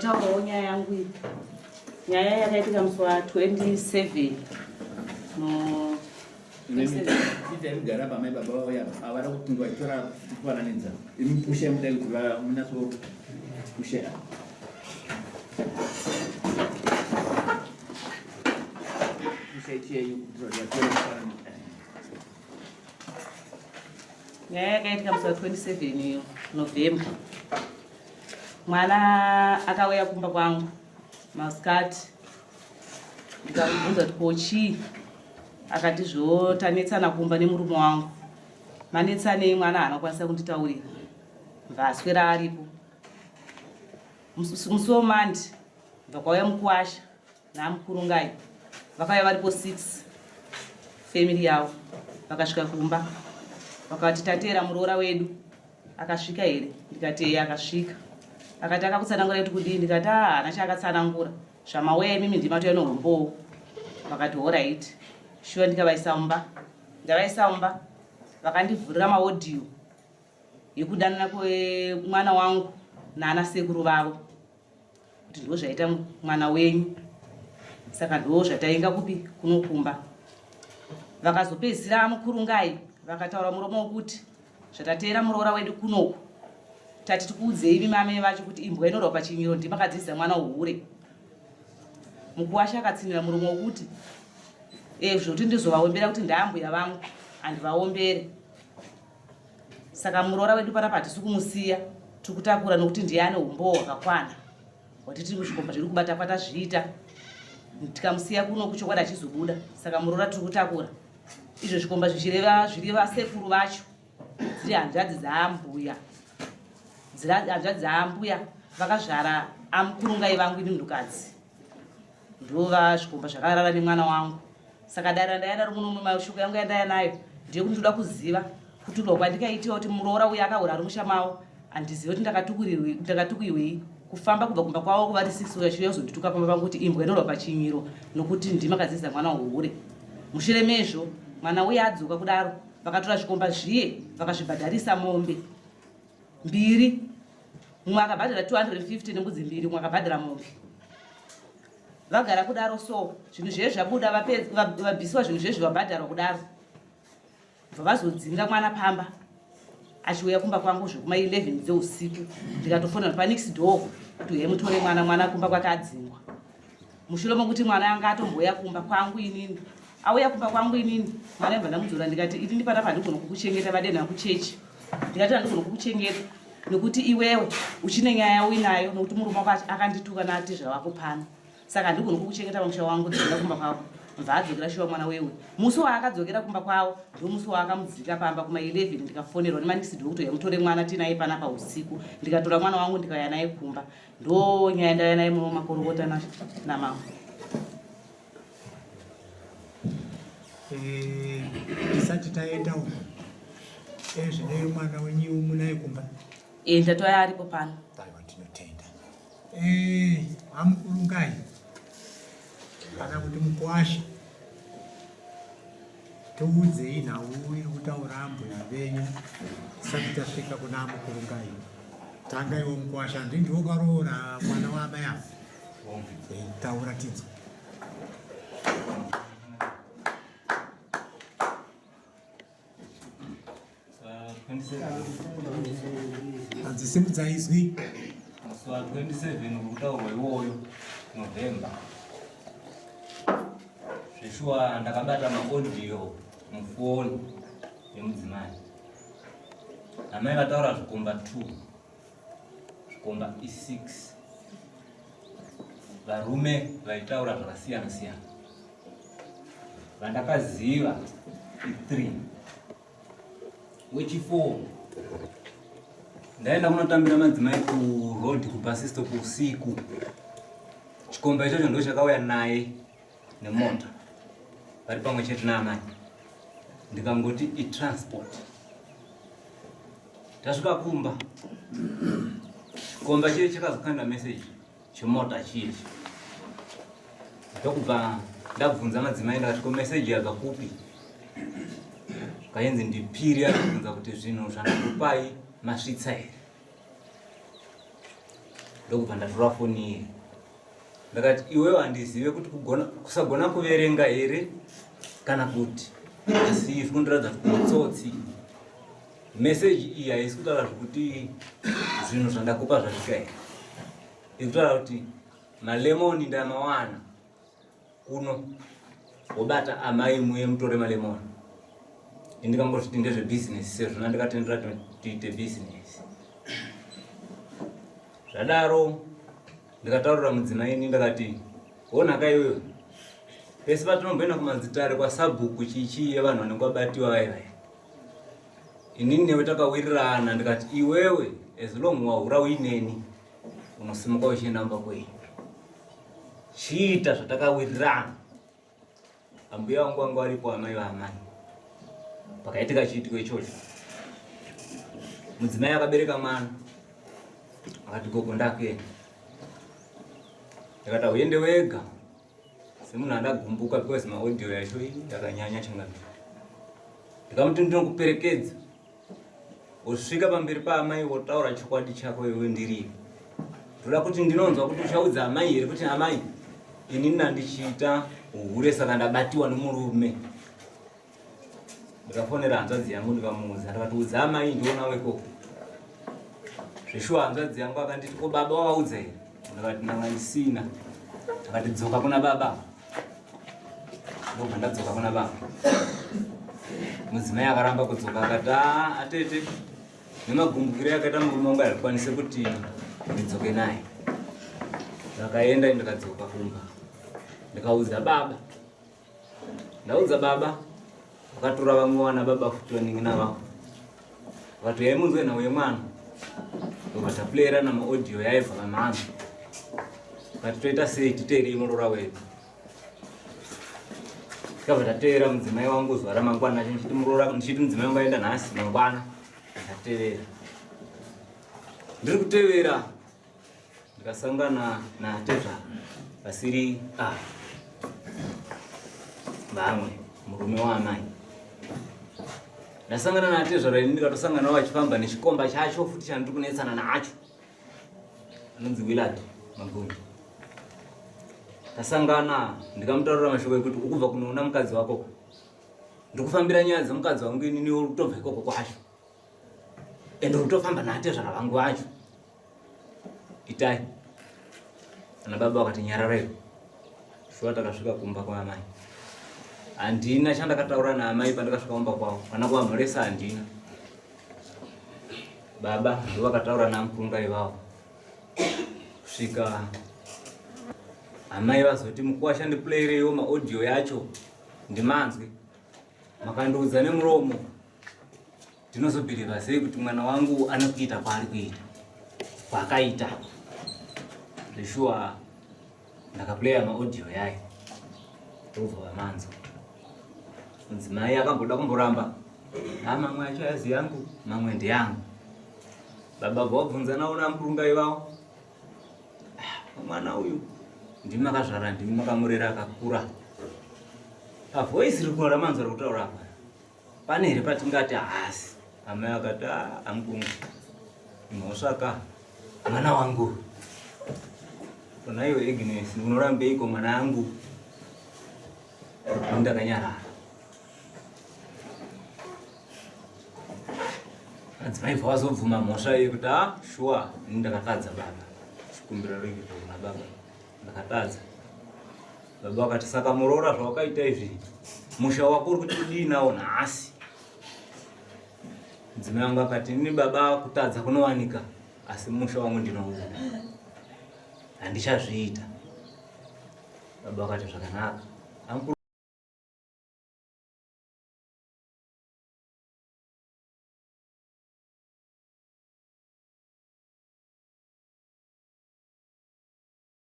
Ndotaurawo nyaya yangu iyi. Nyaya yakaitika musi wa 27 no Mugara pamai baba vauya havada kuti vachitora kufananidza imi pushe mudai kuti munatso pushe pushe chiyenyu kuti vatora kufananidza. Nyaya yakaitika musi wa 27 November. Mwana akauya kumba kwangu masikati ndikamubvunza kuti ko chii akati zvo tanetsana kumba nemurume wangu manetsanei mwana haana kukwanisa kunditaurira bva aswera aripo musi wemandi bva kwauya mukuwasha namukurungai vakauya varipo 6 family yavo vakasvika kumba vakati tateera muroora wedu akasvika here ndikati eye akasvika akati akakutsanangura kuti kudii ndikati ah, haana chaakatsanangura zvamauya imimi ndima touya nohombowo vakati horaiti shuwa ndikavaisa mumba ndavaisa mumba vakandivhurira maodhiyo yekudanana kwemwana wangu naana sekuru vavo kuti ndo zvaita mwana wenyu saka ndo zvatainga kupi kunokumba vakazopedzisira mukurungai vakataura muromo wekuti zvatateera muroora wedu kunoku tati tikuudzei imi mame vacho kuti imbwa inorwa pachinyiro ndimakadzidzisa mwana uhure mukuwasha akatsinira muromo wekuti e zvekuti ndizovaombera kuti ndaambuya vangu handivaombere saka muroora wedu panapa hatisi kumusiya tiri kutakura nokuti ndiye ane umbowo hwakakwana hwati tiri kuzvikomba zviri kubata kwatazviita tikamusiya kuno kuchokwadi achizobuda saka muroora tiri kutakura izvo zvikomba zvichireva zviri vasekuru vacho dziri hanzvadzi dzaambuya dziri hanzvadzi dzaambuya vakazvara amukurungai vangu ini munhukadzi ndova zvikomba zvakarara nemwana wangu saka dare randaya naro muno mashoko yangu yandaya nayo ndeyekuti ndoda kuziva kuturwa kwandikaitiwa kuti muroora uyo akahura ari musha mavo handizive kuti ndakatukurirwei kufamba kubva kumba kwavo kuvari six uyo achiuya kuzondituka pamba pangu kuti imbwa inorwa pachinyiro nokuti ndimakadzidzisa mwana uhure mushure mezvo mwana uye adzoka kudaro vakatora zvikomba zviye vakazvibhadharisa mombe mbiri mumwe akabhadhara 250 nembudzi mbiri mumwe akabhadhara mombe vagara kudaro so zvinhu zviye zvabuda vabvisiwa zvinhu zviye zvavabhadharwa kudaro bva vazodzinga mwana pamba achiuya kumba kwangu zvekuma 11 dzeusiku ndikatofonera panext door kuti uye mutore mwana mwana kumba kwake adzingwa mushure mokuti mwana anga atombouya kumba kwangu inini auya kumba kwangu inini mwana ibva ndamudzora ndikati ini ndipanapa handigona kukuchengeta vadenha kuchechi ndikati handigona kukuchengeta nekuti iwewe uchine nyaya uinayo nokuti murume wako akandituka natizva wako pano saka handigoni kukuchengeta pamusha wangu dzokera kumba kwako bva adzokera shuwa mwana wewe musi waakadzokera kumba kwavo ndo musi waakamudzika pamba kuma 11 ndikafonerwa nemanikisi kuti mutore mwana tinaye panapa usiku ndikatora mwana wangu ndikauya naye kumba ndo nyaya ndauya naye muno makorokota namambo eh, tisati taenda uko ezvine eh, mwana wenyu munaye kumba eh, ndatouya aripo pano aiwa tinotenda Eh, amukurungai kana kuti mukwasha tiudzei nhau iri kutaura ambuya venyu tisati tasvika kuna amukurungai tanga iwo mukwasha handi ndiwo ukaroora mwana waamai ava eh, taura tinzwe Adzisimudza izwi. Musi wa 27 uri kutaurwa iwoyo November. Zveshuwa ndakabata maaudio mufoni yemudzimai. Amai vataura zvikomba 2. Zvikomba i6. Varume vaitaura zvakasiyana siyana. Vandakaziva i3. Wechi4 ndaenda kunotambira madzimai kuroad kubus stop usiku. Chikomba ichocho ndo chakauya naye nemota vari pamwe chete naamai, ndikangoti itransport. Tasvika kumba, chikomba chiye chakazokanda message chimota chiye ndokubva ndabvunza madzimai ndakati ko message yabva kupi kainzi ndipiri akabvunza kuti zvinhu zvandakupai masvitsa here. Ndokubva ndatora foni iye. Ndakati iwewe handizive kuti kugona kusagona kuverenga here kana kuti asi izvi kundiratidza kuti mutsotsi. Meseji iyi haisi kutaura zvekuti zvinhu zvandakupa zvasvika here. Iri kutaura kuti malemoni ndamawana kuno wobata amai muye mutore malemoni. Indikangozviti ndezvebhizinesi sezvo nandikatendera tiite bhizinesi. Zvadaro ndikataurira mudzimai ini ndakati wonaka iwewe pese patinomboenda kumadzitare kwasabhuku chichii yevanhu vanenge vabatiwa vaye vaye inini newe takawirirana ndikati iwewe as long wahura uineni unosimuka uchienda mumba kwenyu chiita zvatakawirirana Ambuya vangu vanga varipo amai vaamai. Pakaitika chiitiko ichocho. Mudzimai akabereka mwana. Akati gogo ndakuenda. Ndakati uende wega. Semunhu andagumbuka because maaudio yacho iyi yakanyanya changamire. Ndikamuti ndinokuperekedza. Wosvika pamberi paamai wotaura chokwadi chako iwe ndiripo. Ndoda kuti ndinonzwa kuti uchaudza amai here kuti amai ini nandichiita uhure saka ndabatiwa nomurume. Ndikafonera hanzvadzi yangu ndikamuudza ndikati udza amai ndionawo ikoko. Zveshuwa hanzvadzi yangu akanditi ko baba wavaudza here? Ndikati ndanga ndisina. Akati dzoka kuna baba. Ndobva ndadzoka kuna baba. Mudzimai akaramba kudzoka akati ah, atete nemagumbukiro akaita murume wangu hazvikwanise kuti ndidzoke naye. Ndakaenda ndikadzoka kumba ndikaudza baba. Ndaudza baba vakatora vamwe vana baba futi vanin'ina vavo vakati uyai munzwe nhau yemwana ndobva taplayera namaaudio yaibva vamhanga vakati toita sei titeerei muroora wedu tikabva tateera mudzimai wangu zuva ramangwana ndichiti muroora ndichiti mudzimai wangu aenda nhasi mangwana ndatevera ndiri kutevera ndikasangana natezvara vasiri ah, vamwe murume waamai ndasangana natezvara ini ndikatosangana navo vachifamba nechikomba chacho futi chandiri kunetsana nacho anonzi Willard Magongi tasangana ndikamutaurira mashoko ekuti ukubva kunoona mukadzi wako ndikufambira nyaya dzemukadzi wangu inini uri kutobva ikoko kwacho ende uri kutofamba natezvara vangu vacho itai ana baba vakati nyararaiwo shuwa takasvika kumba kwaamai handina chandakataura naamai pandakasvika kumba kwavo kana kuvamhoresa handina baba ndovakataura namukurunga ivavo kusvika amai vazoti mukuwasha ndiplayreiwo maaudio yacho ndimanzwe makandiudza nemuromo ndinozobhilivha sei kuti mwana wangu ane kuita kwaari kuita kwaakaita zveshuwa ndakaplaya maaudio yayo ndobva vamanzwa mudzimai akamboda kumboramba ha mamwe acho azi yangu mamwe ndeyangu baba vabvunza nawo namurunga ivavo ah, mwana uyu ndimi makazvara ndimi makamurera akakura pavoisi riri kuno ramanzwa rikutaura apa pane here patingati haasi amai akati ah, amukungu mhosva ka mwana wangu kona iwe Agnes unorambeiko mwana angu ndakanyarara madzimai bva vazobvuma mhosva iye kuti a ah, shuwa ini ndakatadza baba chikumbira regerero kuna baba ndakatadza baba vakati saka muroora zvawakaita izvi musha wako uri kuti udii nawo nhasi mudzimai wangu akati ini baba kutadza kunowanika asi musha wangu ndinouda handichazviita baba vakati zvakanaka.